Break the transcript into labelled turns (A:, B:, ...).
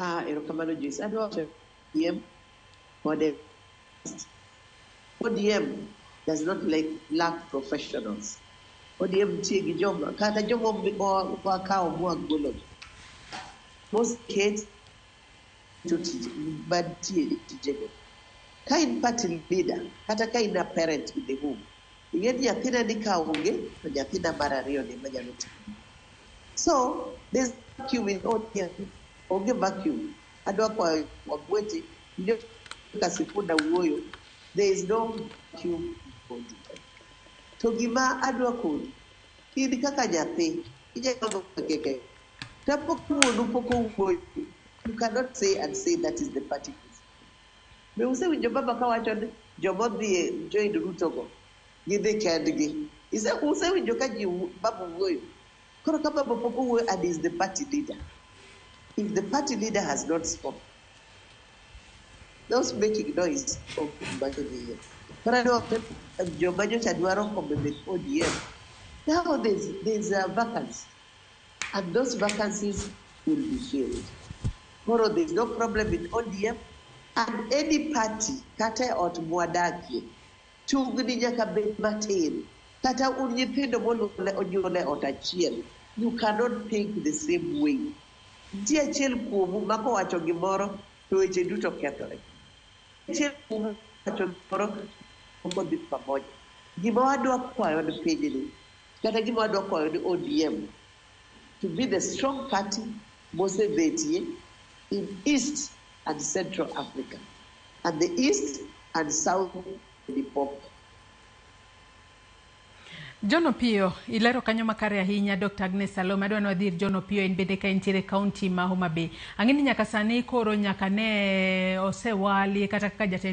A: Ah, erokamano Joyce. Adwa wacho ODM kod ODM does not like lack professionals. ODM nitie gi joma kata joma wakawo mwagolo moseket to tich mantie e tijego. Ka in party leader kata ka in a parent in the home, ing'e ni nyathina ni ka onge to nyathina mar ariyo ni ema nyalo timo. So there's vacuum in ODM. Onge vacuum. Adwa kwayo Wabwete winjo ka Sifuna wuoyo. There is no vacuum in ODM. To gima adwa koni, in kaka nyathi, inyalo keke. Kapok wuonu pok owuoyo, you cannot say and say that is the party position. Be usewinjo baba kawacho ni joma odhi e join Ruto go, gidhi kendgi. Usewinjo ka ji baba wuoyo. Koro ka baba pok owuoyo and is the party leader. If the party leader has not spoken, those making noise ok madhiye. Koro adwa joma nyocha dwaro kombe mek ODM. Now there's a vacancy. And those vacancies will be filled. Koro there's no problem with ODM and any party kata e ot mwadakie tungni nyaka bed matin. Kata un nyithindo monyuol e ot achiel, you cannot think the same way. Nitie achiel kuomu ma kowacho gimoro to weche duto kethore. Achiel kuomu wacho gimoro moko dhi pamoja. Gima wadwa kwayo ni pinyni, kata gima wadwa kwayo ni ODM, to be the strong party mosebetie in East and Central Africa, and the East and South Limpopo.
B: John Opiyo, ilero kanyo makare ahinya Dr. Agnes Salome. Adwa ni wadhi ir John Opiyo en bende ka entiere e kaunti ma Homa Bay. Ang'e ni nyaka sani koro nyaka ne osewali kata kaka jatend